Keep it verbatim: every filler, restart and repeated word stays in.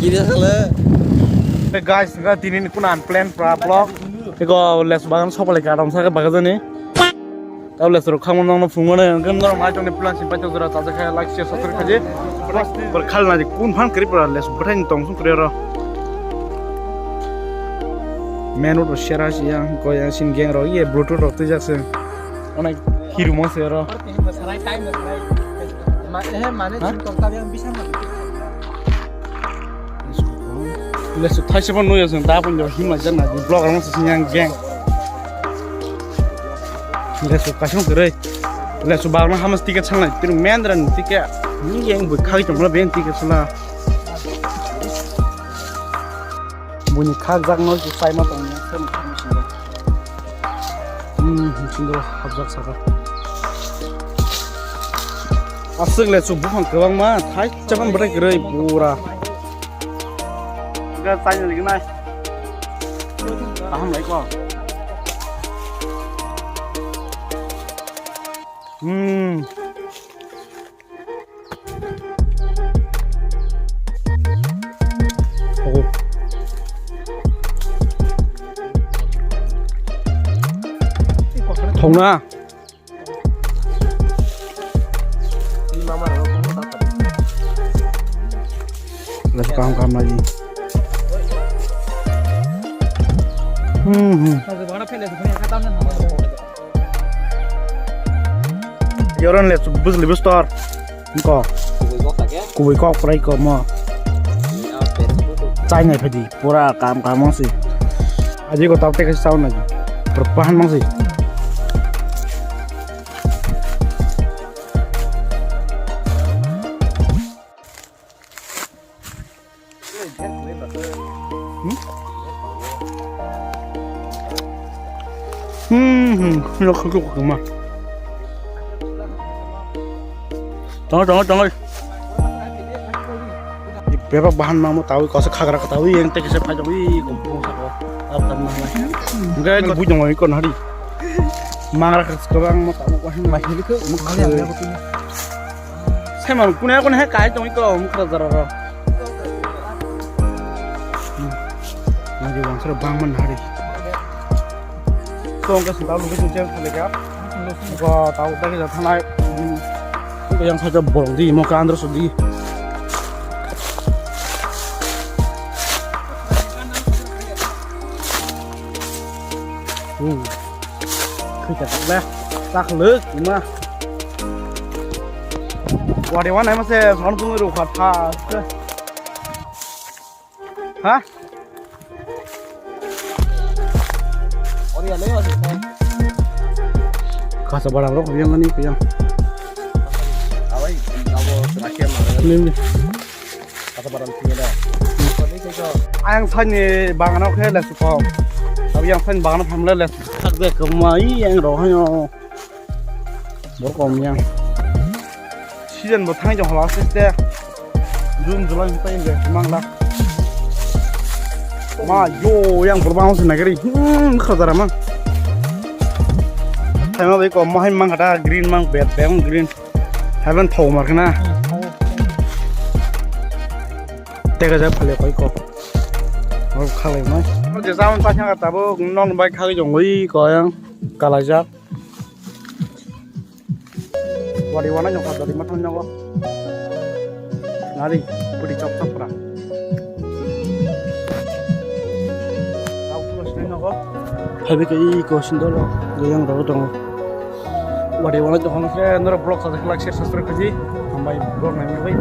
Kiri sale. Hey guys, nga tini ni kuna unplanned pra vlog. Ego les bagan sopale gadam sa bagajani. Tau les rok khamo nongno phungmane, nongke norok nai tongni plan si paito jora chajakha, like, share, subscribe khaji. Por khalna di kun phan kri pra les bwthai ni tong sung kri ro. Menu ro share asi yang ko yang sin gang ro ye Bluetooth ro twijak se. Onek hiru mo se ro. Mane, mane, ha? Lesu thaisa bo nuya song da pun jo hima jana di vlog rang sing yang gang. Lesu kasung kere. Lesu bagna hamas ticket sanglai. Tiru mendra ni ticket. Ni yang bu khai tong la ben ticket sala. Buni khak jak no sai ma tong ni. Hmm, single hapjak saka. Aswk le chuk buphang kwbangma, thai chapan bwtai kwrwi pura. Ga chai ni nai. Kaham lai ko. Hmm. Thongna. Let's come, come, lagi. Hmm, hmm. Yoron le bus le bus tor. Ko. Kubui kok prai ko mo. Chai nai phadi pura kam kam si. Aji ko tap te ka sauna ji. Perpahan mang si. Hmm, hmm, hmm, lo khuk khuk ma. Tong, tong, tong. Bebak bahan ma mo tawi, kosa khagra ka tawi, yang tek se phai jong, i, ko, ko, ko. Ap tam ma. Enggak, ko bujong, ko nari. Mangra ka, ko bang mo tawi, ko hin ma. Saiman kune kune he kai tong iko mukra jara ro. Nang di wangsara bangman hari. Song ka sita lu bisu jeng khale ka. Ko tau ta ki thanai. Ko yang saja bolong di mo ka andro sudi. Hmm. Khita le. Tak le ma. Wari wan ai mase son tung ru kha tha. Ha? Ori ale ori. Kasa barang rok yang ani yang. Awai, abo terakhir mana? Ini, ini. Kasa barang sini dah. Ayang sani bangano khe le suko. Abi yang sani bangano phamle le. Thak de kemai yang roh yo. Borok kom yang. Season bo thang jong hola siste. June, July ni pain de mangla. Ma yo yang borok bang se nagari. Hmm, khajara mang. Thaima bai kom mahai mang kata green mang bet beng green. Haiban thau mar kana. Tega ja phale koi ko. Borok khalai mai. Je zaman pa thang kata bo non bai khagi jong oi ko yang kalajak. Wari wana jong kha dori mathang nyago. Nari, pudi chop chop pra. Tau pulo sinai nogo. Hai beke i ko sindolo, goyang rogo tongo. Wari wana jong kha nokre, noro vlog sa like, share, subscribe kaji. Hambai vlog nai bai.